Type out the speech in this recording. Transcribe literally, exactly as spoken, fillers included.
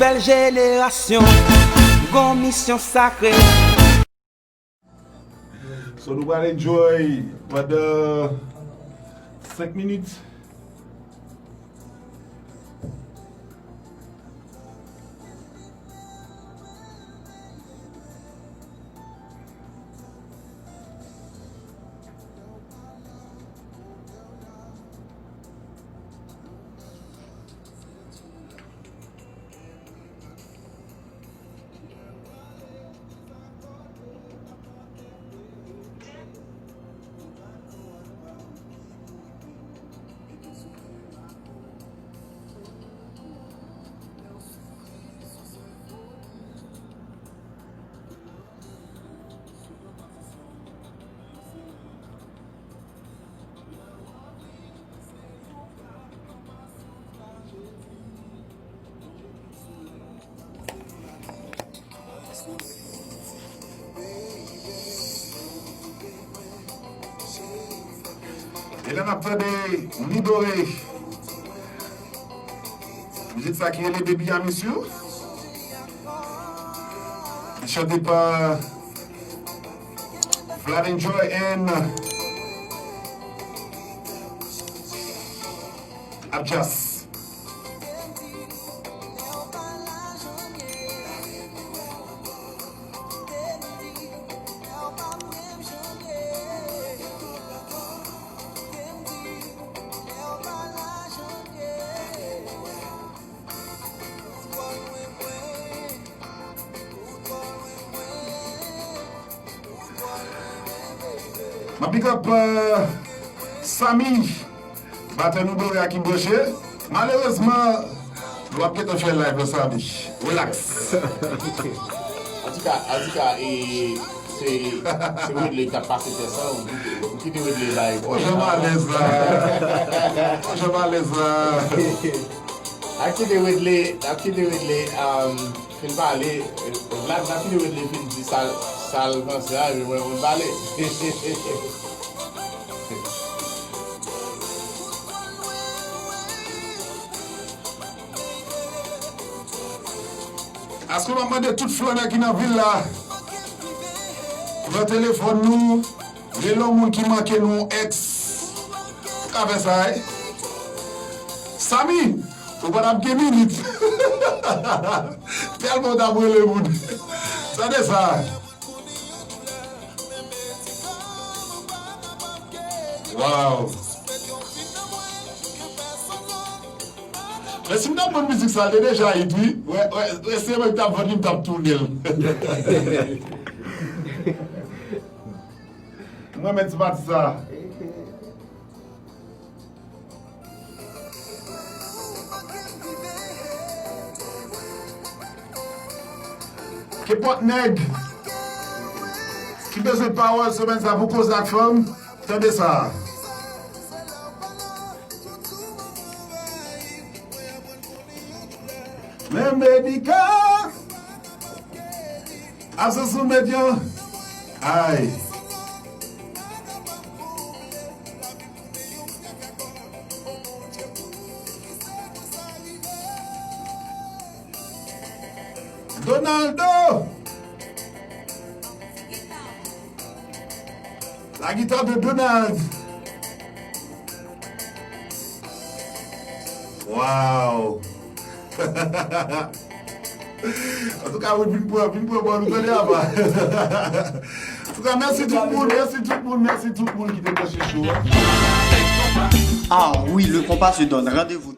Bèl jenerasyon, gon misyon sakre. So nou pral enjoy pandan senk minit. E la n ap tande Nidore. Mizik sa ki rele Baby I Miss You. Li chante pa Vlad Enjoy and Abjas. M ap big up, euh, Samy, batè Nidore a ki branche. Malerezman, nou ap gentan fè live la, Samy. Relax. Antouka, antouka, e, se, se Wedley k ap pase tès lan, ou kite, ou kite Wedley bay. Oh, jan m alèz la. Oh, jan m alèz la. N ap kite Wedley, n ap kite Wedley, um, fin pale, Vlad, n ap kite Wedley fin di sa l, sa l panse a, epi mwen pou m pale. Aske m ap mande tout flannè ki nan vil la, pran telefòn nou, rele yon moun ki manke nou, yon èks. Ou ka fè sa, wi. Samy, ou pa t ap gen minit. Tèlman w t ap rele moun. Tande sa. Waw. Men si m t ap vann mizik sa, l te deja hit, wi. Wè, wè, wè, se mwen ki t ap vann li, m t ap tounen l. M renmen ti pati sa. Kenpòt nèg ki bezwen pawòl semèn sa pou koze ak fanm, tande sa. Men Medika ap sou sou medyon. Ay. Donaldo. La guitare de Donald. Wow. Antouka, wi, vin pran, vin pran bò nou, tande apa. Antouka, mèsi tout moun, mèsi tout moun, mèsi tout moun ki te branche show a. Ah oui, le compas se donne rendez-vous.